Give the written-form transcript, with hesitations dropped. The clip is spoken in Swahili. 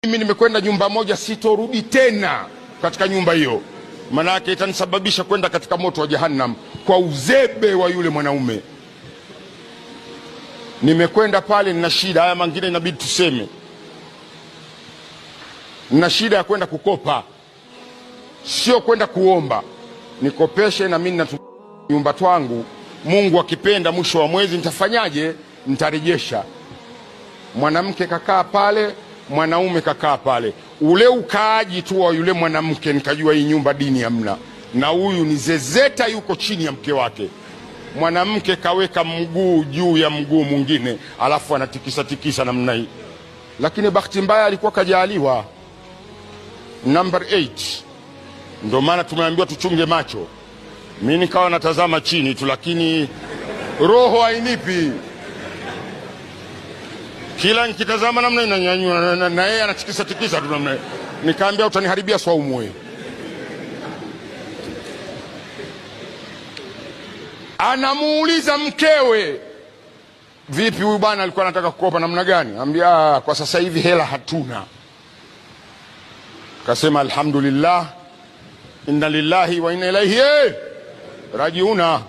Mimi nimekwenda nyumba moja, sitorudi tena katika nyumba hiyo, manake itanisababisha kwenda katika moto wa Jahannam kwa uzebe wa yule mwanaume. Nimekwenda pale, nina shida. Haya mangine inabidi tuseme, nina shida ya kwenda kukopa, sio kwenda kuomba. Nikopeshe na mimi na nyumba twangu, Mungu akipenda, mwisho wa mwezi nitafanyaje? Nitarejesha. Mwanamke kakaa pale, mwanaume kakaa pale, ule ukaaji tu wa yule mwanamke nikajua hii nyumba dini hamna, na huyu ni zezeta, yuko chini ya mke wake. Mwanamke kaweka mguu juu ya mguu mwingine, alafu anatikisa tikisa namna hii, lakini bahati mbaya alikuwa kajaaliwa. Number 8, ndio maana tumeambiwa tuchunge macho. Mi nikawa natazama chini tu, lakini roho hainipi kila nikitazama namna inanyanyua na yeye anatikisa tikisa tu namna. Nikaambia utaniharibia swaumu wewe. Anamuuliza mkewe, vipi huyu bwana alikuwa anataka kukopa namna gani? Ambia kwa sasa hivi hela hatuna. Kasema alhamdulillah, inna lillahi wa inna ilaihi rajiuna.